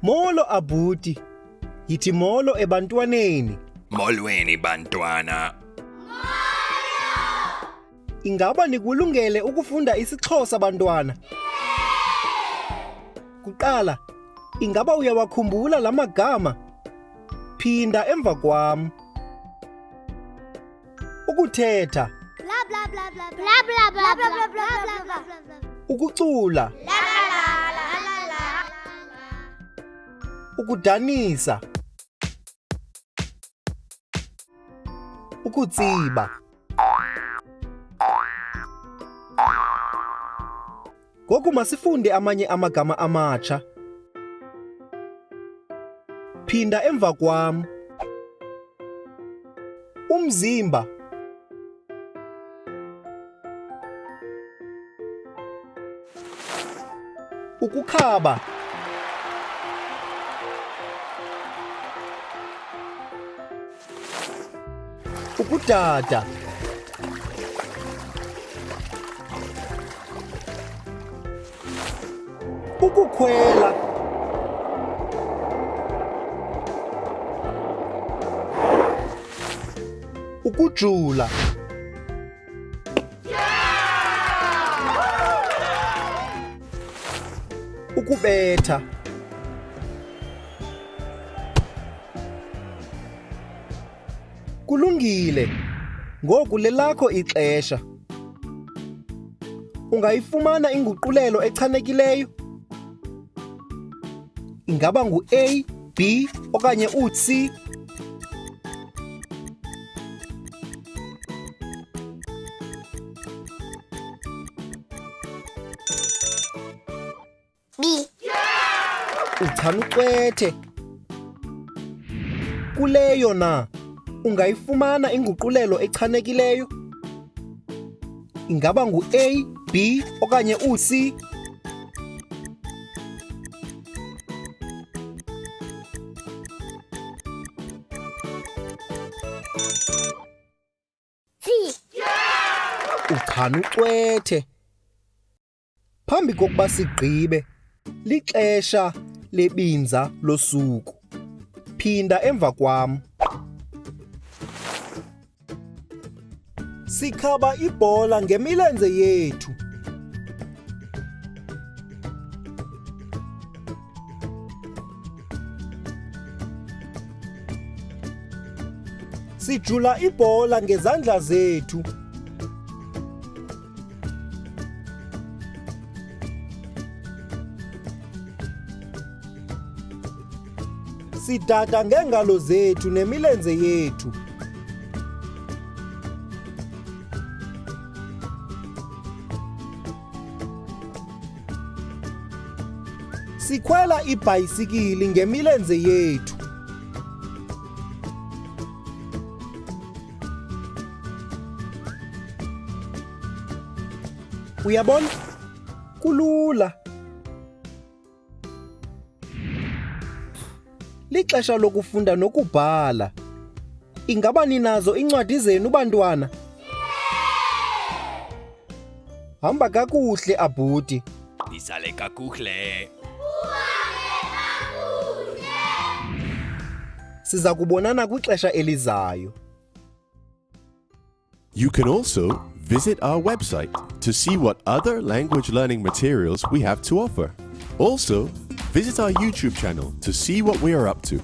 Molo abhuti. Yithi molo ebantwaneni. Molweni bantwana. Ingaba nikulungele ukufunda isiXhosa bantwana? Kuqala, ingaba uyawakhumbula la magama? Phinda emva kwam. Ukuthetha. Bla bla bla bla bla bla bla bla bla bla bla bla. Ukucula. La la la la la la. Ukudanisa. Ukutsiba. Ngoku masifunde amanye amagama amatsha. Phinda emva kwam. Umzimba. Ukukhaba. Ukudada. Ukukhwela. Ukujula. Ukubetha. Kulungile. Ngoku lelakho ixesha. Ungayifumana inguqulelo echanekileyo? Ingaba ngu-A, B okanye u-C? B. Uchanucwethe. Kuleyo na ungayifumana inguqulelo echanekileyo? Ingaba ngu-A, B okanye u-C? C. Uchanucwethe. Phambi kokuba sigqibe, lixesha lebinza losuku. Phinda emva kwam. Sikhaba ibhola ngemilenze yethu. Sijula ibhola ngezandla zethu. Sidada ngeengalo zethu nemilenze yethu. Sikhwela ibhayisikili ngemilenze yethu. Uyabona? Kulula. Lixesha lokufunda nokubhala. Ingaba ninazo incwadi zenu bantwana? Hamba kakuhle abhuti. Nisale kakuhle. Siza kubonana kwixesha elizayo. You can also visit our website to see what other language learning materials we have to offer. Also, visit our YouTube channel to see what we are up to.